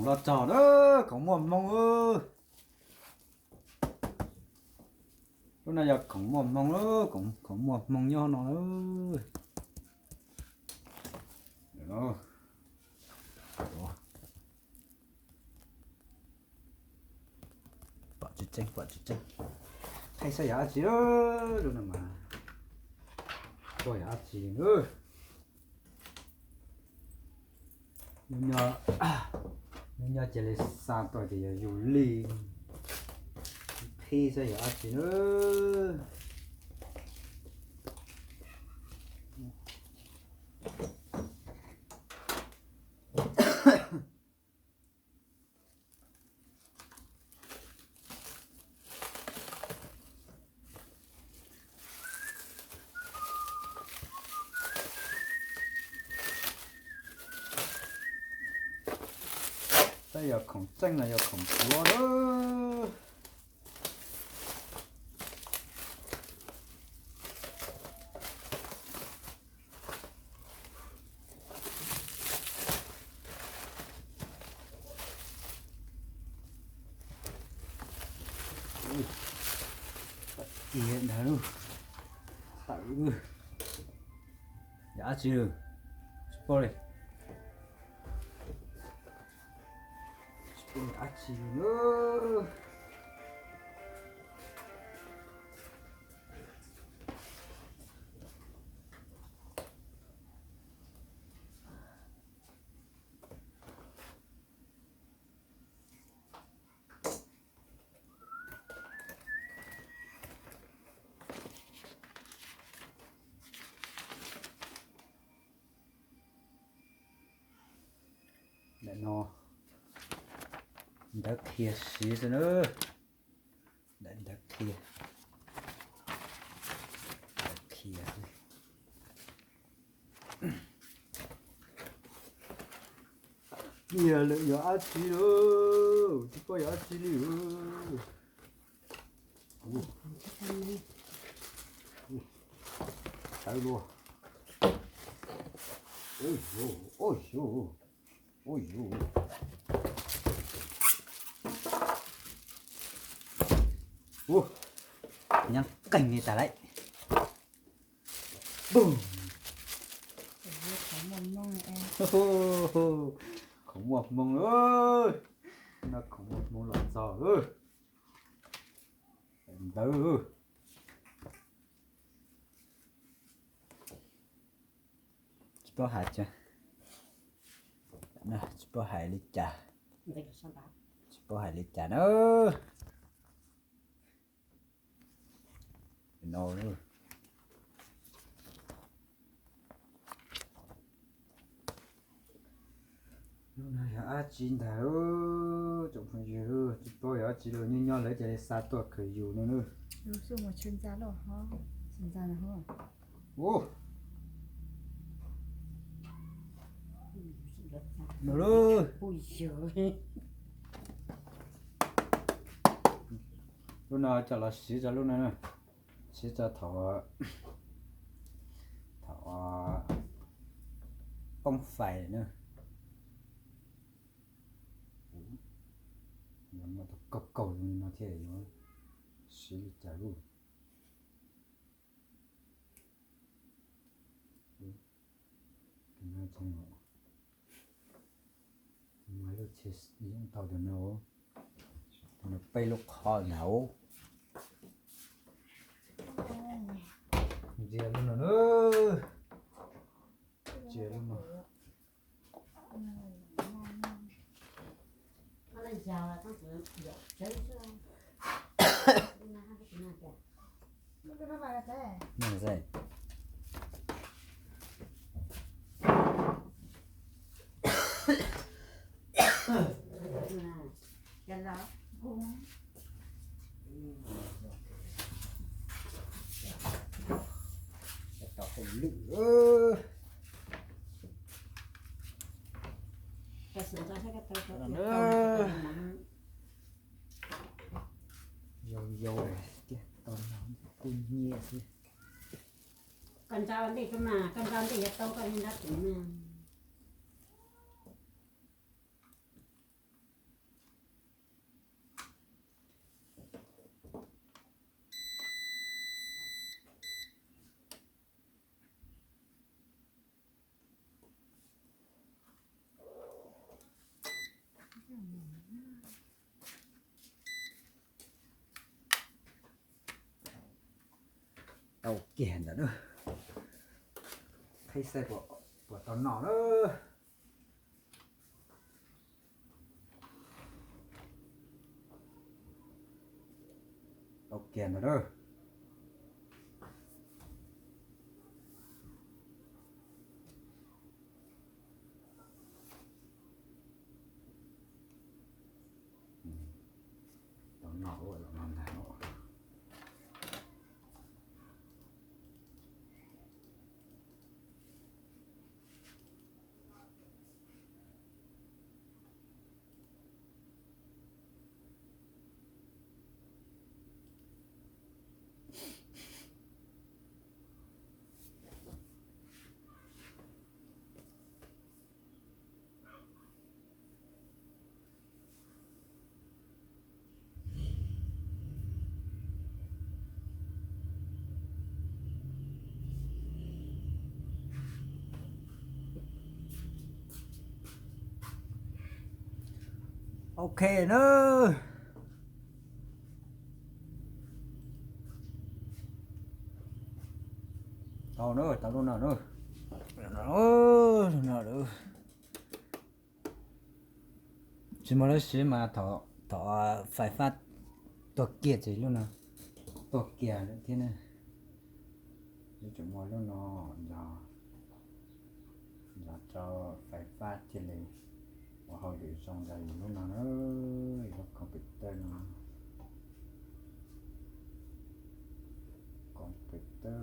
Los txog na, khoom muaj hmoo. Lub no yog khoom muaj hmoo, khoom muaj hmoo nyob no. Pom tseeb tseeb, pom tseeb tseeb. Pheej xyov yog dab tsi, lub no mas tsis paub yog dab tsi. Nyob nyob cia li xa tuaj tias yog yus li, pheej xyov yog dab tsi na. Peb yog khoom tseeb los yog khoom pluav lawm. Tawm kiag ntawd, tawm. Yog dab tsi lawm? Tsis paub li. Tsis paub yog dab tsi li. Daim no ntawv qhia siv xwb na. Daim ntawv qhia, ntawv qhia xwb. Kiag lawm yog dab tsi lawm, tsis paub yog dab tsi li. Tawv luaj. Ua, nyob qeeg li tas lawm. Khoom muaj hmoo lawm, no khoom muaj hmoo los txog lawm. Ntawd tsis paub hais, tsis paub hais li cas, tsis paub hais li cas na. No, lub no yog dab tsi ntag, tsoom phooj ywg, tsis paub yog dab tsi los nyob nyob lawv cia li xa tuaj khaws yus no na. Ua, no lauj, lub no coj los siv rau lub no, siv rau thaum, thaum poob fais na. Yog muaj tus kaug kaug li no thiaj yuav siv li cas lub. Mas lub tsheb yeej tau tus no, tus no peb lub qhov ntawd. Ntsia lub no na, ntsia lub no. Tau hauj lwm. Yau yau tiag, tau kuj nyiam xwb. Koj ntsa ntej mas, koj ntsa ntej yog tau koj li ntawd mas. Tau kiag ntawm na. Qhib saib puas tau noj na. Tau kiag ntawm na. Tau noj ua los no ntag. Ok na. Tau na, tau lub no na. Tsis muaj lub siv mas thaum fais fab tuag kiag ces lub no tuag kiag lawm thiab na. Yuav tsum muaj lub no nrog, nrog rau fais fab thiaj li ua hauj lwm zoo nrog yus lub no na, yus lub computer no. Computer.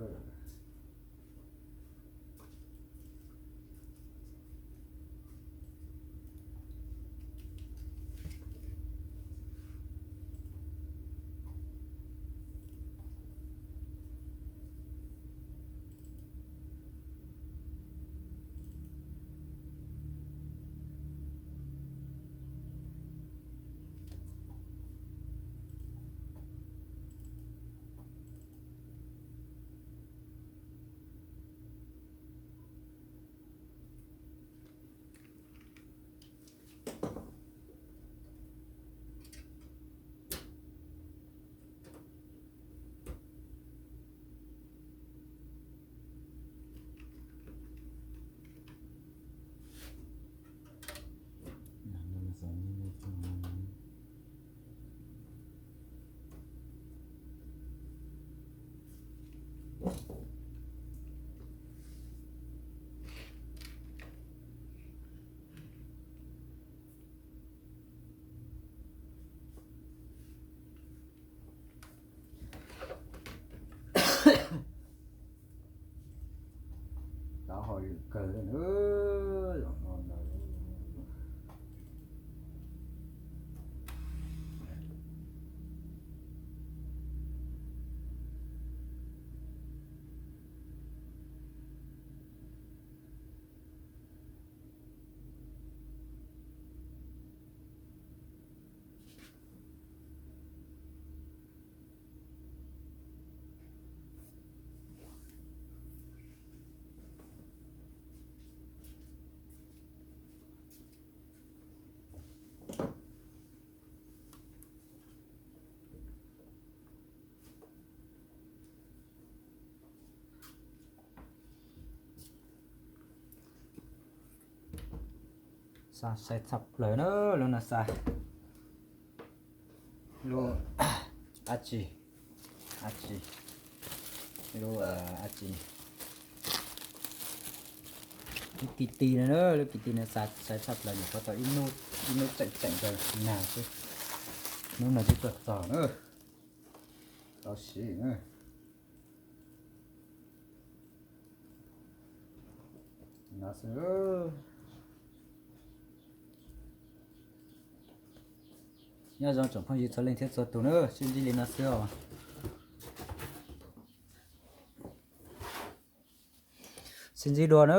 Tau hauj lwm kawg na, zaum no ntawd. Xa sai tshaj plaws na, lub no xa lub dab tsi, dab tsi, lub dab tsi, lub ki ti no, lub ki ti no xa sai tshaj plaws, nyuam qhuav tau ib hnub tseem tseem rau nag xwb, hnub no twb tuaj txog na, tau siv na. No xwb. Nyob zoo tsoom phooj ywg txhua leej thiab txhua tus na, sib ntsib li no xwb os. Sib ntsib dua na.